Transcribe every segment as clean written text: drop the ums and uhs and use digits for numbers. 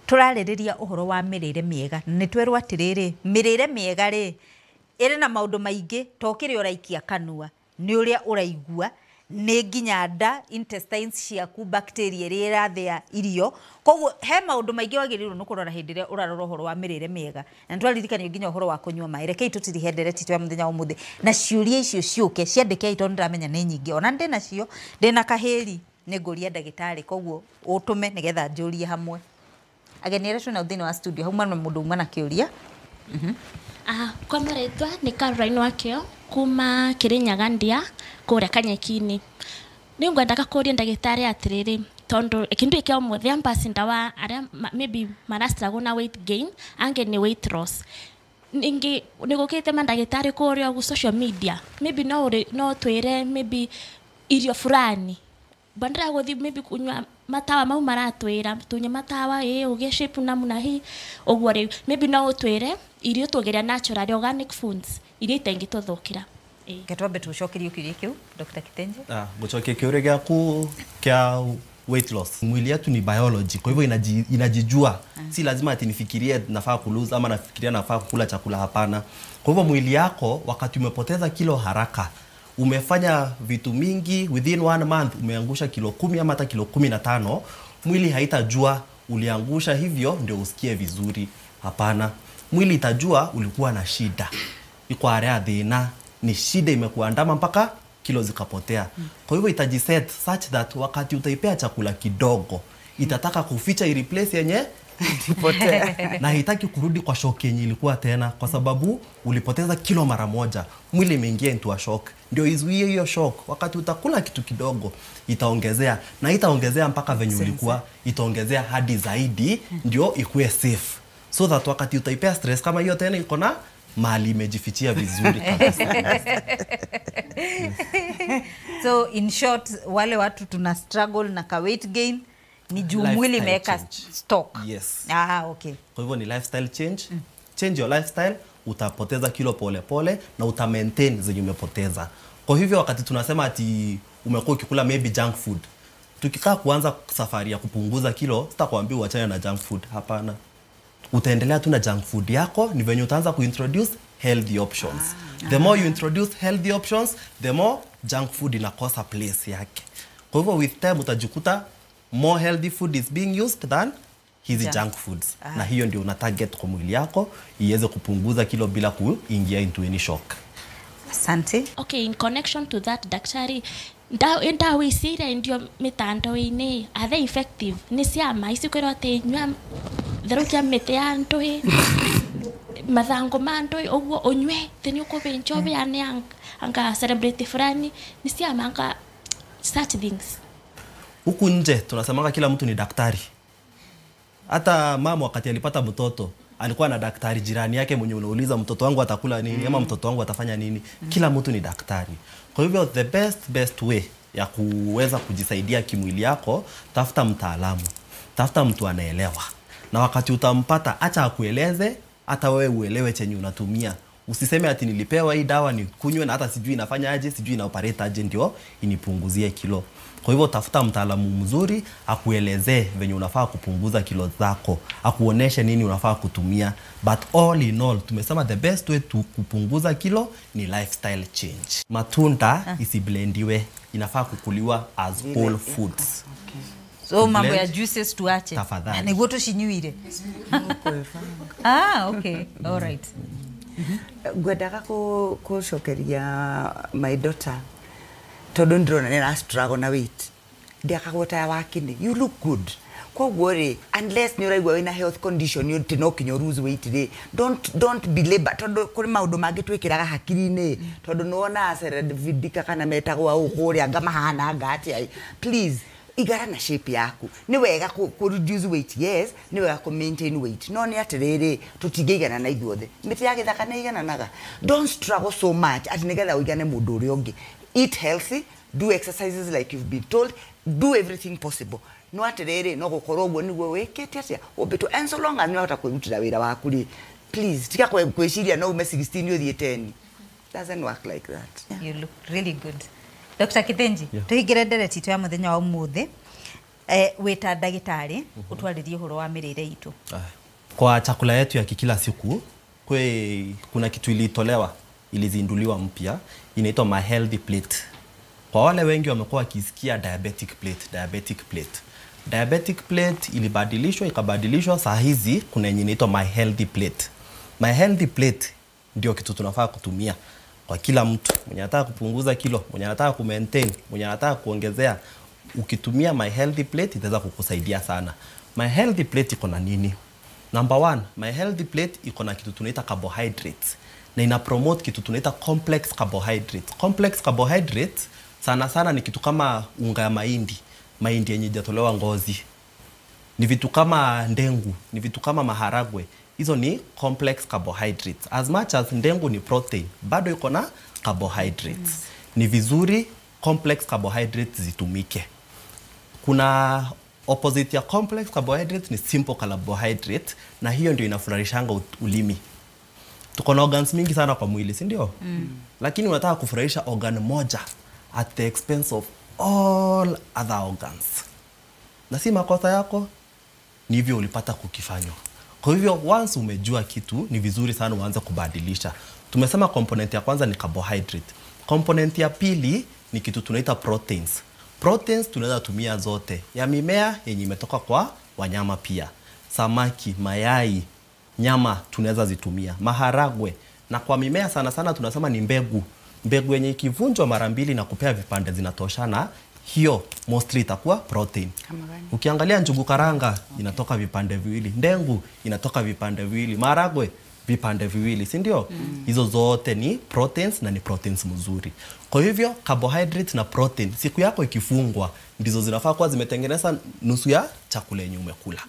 Tũrarĩrĩria ũhoro wa mĩrĩre mĩega. Nĩ twerwo atĩrĩrĩ, mĩrĩre mĩega rĩ, ĩrĩ na maũndũ maingĩ to kĩrĩa ũraikia kanua, nĩ ũrĩa ũraigua, nĩ nginya nda, intestines ciaku, bacteria ĩrĩa ĩrathĩa irio. Koguo he maũndũ maingĩ wagĩrĩirwo nĩ kũrora hĩndĩ ĩrĩa ũrarora ũhoro wa mĩrĩre mĩega. Na nĩ twaririkanio nginya ũhoro wa kũnyua maĩ. Rekei tũtirihe ndereti itũ ya mũthenya wa ũmũthĩ na ciũria icio ciũke, ciandĩkei tondũ nĩndĩramenya nĩ nyingĩ. Ona ndĩnacio, ndĩna kahĩri nĩ ngũria ndagĩtarĩ, koguo ũtũme nĩgetha njũrie hamwe. Ageni arĩa twĩnao thĩinĩ wa studio, hauma na mũndũ uma na kĩũria. Kwa marĩtwa nĩ Caroline Wakĩo kuma Kĩrĩnyaga Ndia kũrĩa Kanyeki-inĩ. Nĩ ngwendaga kũria ndagĩtarĩ atĩrĩrĩ, tondũ kĩndũ gĩkĩ ũmũthĩ ambassador wa arĩa maybe mara struggle na weight gain, angĩ nĩ weight loss. Ningĩ nĩ gũkĩte mandagĩtarĩ kũrĩa ũguo social media, maybe no ũrĩ, no twĩre maybe irio fulani bandara gũthiĩ maybe kunywa matawa mau maratwĩra tunywe matawa ĩ ũgĩe shape namna hii ũguo rĩu maybe no ũtwĩre irio tũgĩrĩa natural organic foods iria itangĩtũthũkĩra. Reke twambe tũcokerie kĩũria kĩu, Dr. Kitenje. Gũcokia kĩũria gĩaku kĩa weight loss, mwili yetu ni biology, kwa hivyo inajijua. Si lazima ati nifikirie nafaa ku lose ama nafikiria nafaa kukula chakula, hapana. Kwa hivyo mwili yako wakati umepoteza kilo haraka, umefanya vitu mingi within one month, umeangusha kilo 10 ama hata kilo 15, mwili haitajua uliangusha hivyo ndio usikie vizuri. Hapana. Mwili itajua ulikuwa na shida. Iko area thina, ni shida imekuandama mpaka kilo zikapotea. Kwa hivyo itajiset such that wakati utaipea chakula kidogo, itataka kuficha i-replace yenye ilipotea. Na haitaki kurudi kwa shock yenye ilikuwa tena, kwa sababu ulipoteza kilo mara moja. Mwili imeingia into a shock. Ndio izuie hiyo shock. Wakati utakula kitu kidogo, itaongezea, na itaongezea mpaka venye ulikuwa, itaongezea hadi zaidi ndio ikuwe safe. So that wakati utaipea stress kama hiyo tena, iko na mali imejifichia vizuri kabisa. So in short, wale watu tuna struggle na ka weight gain ni juu mwili Lifestyle imeweka change. stock. Yes. Okay. Kwa hivyo ni lifestyle change. Change your lifestyle, utapoteza kilo pole pole na uta maintain zenye umepoteza. Kwa hivyo wakati tunasema ati umekuwa ukikula maybe junk food, tukikaa kuanza safari ya kupunguza kilo, sitakwambia uachane na junk food, hapana. Utaendelea tu na junk food yako, ni venye utaanza kuintroduce healthy options. The more you introduce healthy options, the more junk food inakosa place yake. Kwa hivyo with time utajikuta more healthy food is being used than hizi Junk. junk foods. Na hiyo ndio una target kwa mwili yako iweze kupunguza kilo bila kuingia into any shock. Asante. Okay, in connection to that, daktari, ndawa ici irendio mitandao-inĩ, are they effective? Nĩ ciama ici kwĩrwo atĩ nyua therũkia mĩtĩ ya ndũĩ, mathango ma ndũĩ, ũguo ũnyue thĩ nĩ ũkũbĩnja ũbĩane anga celebrity fulani, nĩ ciama anga such things. Huku nje tunasemanga kila mtu ni daktari. Hata mama wakati alipata mtoto alikuwa na daktari jirani yake mwenye unauliza mtoto wangu atakula nini ama mtoto wangu atafanya nini. Kila mtu ni daktari. Kwa hivyo the best way ya kuweza kujisaidia kimwili yako, tafuta mtaalamu, tafuta mtu anaelewa. Na wakati utampata, acha akueleze, hata wewe uelewe chenye unatumia. Usiseme ati nilipewa hii dawa nikunywe na hata sijui inafanya aje, sijui ina operate aje ndio inipunguzie kilo. Kwa hivyo tafuta mtaalamu mzuri akuelezee venye unafaa kupunguza kilo zako, akuoneshe nini unafaa kutumia. But all in all, tumesema the best way to kupunguza kilo ni lifestyle change. Matunda isiblendiwe, inafaa kukuliwa as whole foods. So mambo ya Blend. juices tuache. Tafadhali. Niguo tucinyuire. Okay. All right. Ngwendaga gũcokeria my daughter tondũ ndĩrona nĩ ara struggle na weight. Ndiakagwo ta ya wakini. You look good. Koguo rĩ, unless nĩ ũraigua wĩna health condition atĩ no kinya lose weight rĩ, don't belabor, tondũ kũrĩ maũndũ mangĩ twĩkĩraga hakiri-inĩ, tondũ nĩ wonaga celebrity kana metagwo aũ kũrĩa anga mahana anga atĩa. Please, igara na shape yaku. Nĩ wega ku reduce weight, yes, nĩ wega ku maintain weight. No nĩ atĩrĩrĩ, tũtingĩigana na ithuothe. Mĩtĩ ya gĩthaka nĩ ĩigananaga. Don't struggle so much atĩ nĩgetha ũigane mũndũ ũrĩa ũngĩ. Eat healthy, do exercises like you've been told, do everything possible. No atĩrĩrĩ, no gũkorwo ũguo nĩguo wĩkĩte atĩa, ũmbĩtwo. And so long as nĩwahota kwĩrutĩra wĩra waku rĩ, please, tiga kwĩciria no ume 16 ũthiĩ 10. Doesn't work like that. You look really good. Dr. Kithenji, Yeah. tuhingire ndereti itũ ya mũthenya wa ũmũthĩ. Wĩ ta ndagĩtarĩ, ũtwarĩrie ũhoro wa mĩrĩre itũ. Kwa chakula yetu ya kikila siku kuna kitu ilitolewa, ilizinduliwa mpya, inaitwa My Healthy Plate. Kwa wale wengi wamekuwa wakisikia diabetic plate, diabetic plate. Diabetic plate ilibadilishwa, ikabadilishwa, saa hizi kuna yenye inaitwa My Healthy Plate. My Healthy Plate ndio kitu tunafaa kutumia kwa kila mtu mwenye anataka kupunguza kilo, mwenye anataka kumaintain, mwenye anataka kuongezea. Ukitumia My Healthy Plate itaweza kukusaidia sana. My Healthy Plate iko na nini? Number one, My Healthy Plate iko na kitu tunaita carbohydrates na ina promote kitu tunaita complex carbohydrates. Complex carbohydrates sana sana ni kitu kama unga ya mahindi, mahindi yenye haijatolewa ngozi, ni vitu kama ndengu, ni vitu kama maharagwe. Hizo ni complex carbohydrates. As much as ndengu ni protein, bado iko na carbohydrates. Ni vizuri complex carbohydrates zitumike. Kuna opposite ya complex carbohydrate ni simple carbohydrate, na hiyo ndio inafurahishanga ulimi. Tuko na organs mingi sana kwa mwili, si ndio? Lakini unataka kufurahisha organ moja at the expense of all other organs. Na si makosa yako, ni hivyo ulipata kukifanywa. Kwa hivyo once umejua kitu, ni vizuri sana uanze kubadilisha. Tumesema component ya kwanza ni carbohydrate. Component ya pili ni kitu tunaita proteins. Proteins tunaweza tumia zote, ya mimea, yenye imetoka kwa wanyama pia. Samaki, mayai, nyama tunaweza zitumia, maharagwe. Na kwa mimea sana sana tunasema ni mbegu. Mbegu yenye ikivunjwa mara mbili na kupea vipande zinatoshana, hiyo mostly itakuwa protein. Kama gani? Ukiangalia njugu karanga inatoka vipande viwili, ndengu inatoka vipande viwili, maharagwe vipande viwili, si ndio? Hizo zote ni proteins na ni proteins mzuri. Kwa hivyo carbohydrate na protein, siku yako ikifungwa, ndizo zinafaa kuwa zimetengeneza nusu ya chakula yenye umekula.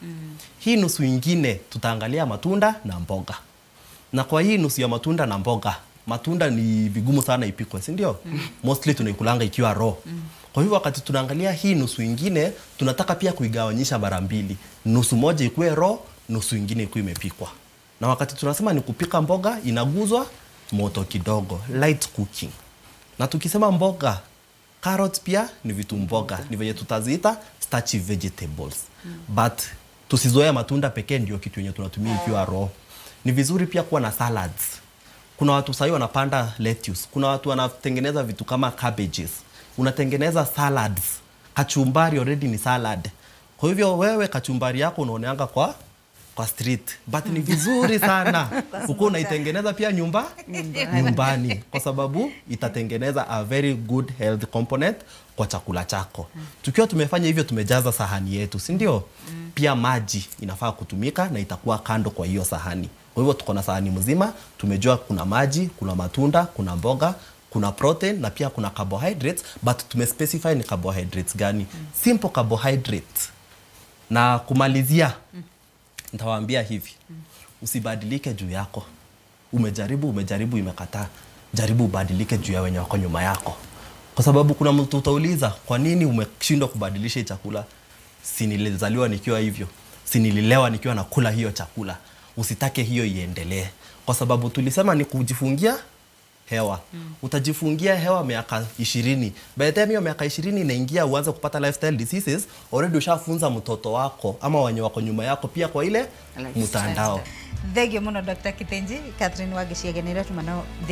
Hii nusu ingine tutaangalia matunda na mboga. Na kwa hii nusu ya matunda na mboga, matunda ni vigumu sana ipikwe, si ndio? Mostly tunaikulanga ikiwa raw. Kwa hivyo wakati tunaangalia hii nusu ingine, tunataka pia kuigawanyisha mara mbili. Nusu moja ikuwe raw, nusu ingine ikuwe imepikwa. Na wakati tunasema ni kupika mboga, inaguzwa moto kidogo, light cooking. Na tukisema mboga, carrots pia ni vitu mboga, ni venye tutaziita starchy vegetables. But tusizoee matunda pekee ndio kitu yenye tunatumia ikiwa raw. Ni vizuri pia kuwa na salads. Kuna watu sahii wanapanda lettuce, kuna watu wanatengeneza vitu kama cabbages. Unatengeneza salads. Kachumbari already ni salad. Kwa hivyo wewe kachumbari yako unaoneanga kwa street, but ni vizuri sana uko unaitengeneza pia nyumbani, kwa sababu itatengeneza a very good health component kwa chakula chako. Tukiwa tumefanya hivyo, tumejaza sahani yetu, si ndio? Pia maji inafaa kutumika na itakuwa kando kwa hiyo sahani. Kwa hivyo tuko na sahani mzima, tumejua kuna maji, kuna matunda, kuna mboga, kuna protein na pia kuna carbohydrates, but tumespecify ni carbohydrates gani. Simple carbohydrates. Na kumalizia, nitawaambia hivi, usibadilike juu yako. Umejaribu, umejaribu, imekataa. Jaribu ubadilike juu ya wenye wako nyuma yako. Kwa sababu kuna mtu utauliza, kwa nini umeshindwa kubadilisha hii chakula? Si nilizaliwa nikiwa hivyo, si nililelewa nikiwa nakula hiyo chakula. Usitake hiyo iendelee. Kwa sababu tulisema ni kujifungia hewa. Utajifungia hewa miaka 20. By the time hiyo miaka 20 inaingia uanze kupata lifestyle diseases, already ushafunza mtoto wako ama wenye wako nyuma yako pia kwa ile Lifestyle. mtandao. Thengio muno Dr. Kitenji. Catherine Wangeciagenera tuma nao.